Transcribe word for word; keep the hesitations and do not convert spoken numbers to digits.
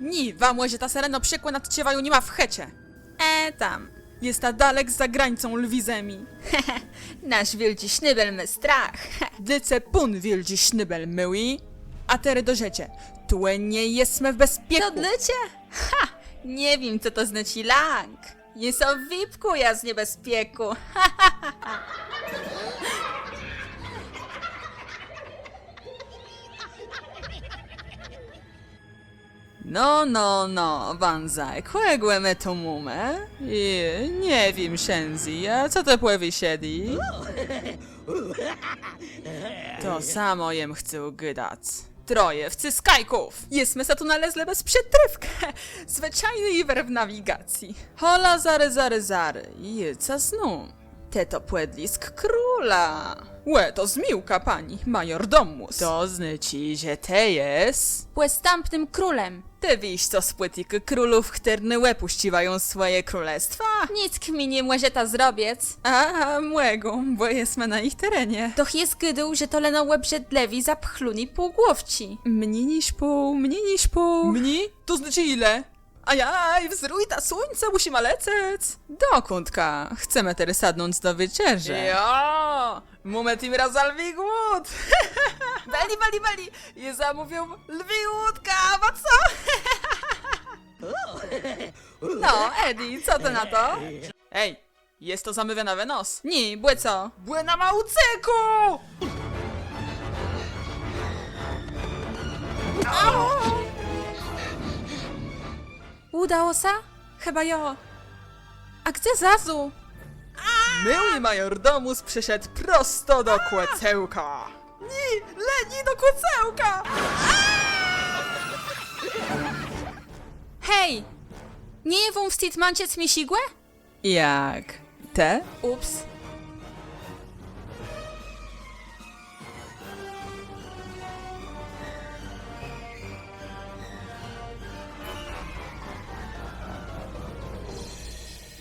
Nié, wa mòżeta sã reno przekònac, czë waju ni ma w chëczë. E, tam. Jesta dalek za grańcą lwi zemi. Nasz wiôldżi sznëbel mô strach. Dlôcze pón wiôldżi sznëbel, miłi? A terô do rzeczë. Tu nie jesmë w bezpiekù. To dlôcze? Ha! Nie wiém, co to znaczi lãk. Jô sã wëpchùjã z niebezpiekù. No, no, no, wãzë, kògò më tu mómë? I nie wiém, Szenzi, a co të pòwiész, Edi? To samò jem chcôł gadac. Troje wcyskajków! Jesmë sã tu nalezlë bez przëtrôfk. Zwëczajny jiwer w nawigacji. Hola, zarô, zarô, zarô. Jô ce znóm. Të to pòdlësk króla. Ò, to zmiłka, pani majordomus. To znaczi, że të jes pòstãpnym królã. Të wiész, co spòtikô królów, chtërny òpùszcziwają swòje królestwa? Nick mie ni mòżeta zrobic. A, mògą, bò jesmë na jich terenie. Doch jes gôdôł, że to leno òbrzëdlëwé, zapchlóné półgłówczi. Mni niż pół, mni niż pół. Mni? To znaczi ile? Ajaj, wzruj, ta słuńce, mùszimë lecec. Dokądka? Chcemë terô sadnąc do wieczerzë. Jo, mómë tim razã lwi głód. Bëlë, bëlë, bëlë. Jô zamówił lwi łódkã, a wa co? No, Edi, co të na to? Ej, jes to zamówiona w nos? Nié, bò co? Bò nama ùcekô! Ùdało sã? Chëba jo. A gdze zazu? Miłi majordomus przëszedł prosto do kòcełka. Nié, le nié do kòcełka! Hej! Nie je wóm wstid mãczëc miészégò? Jak? Të? Ups.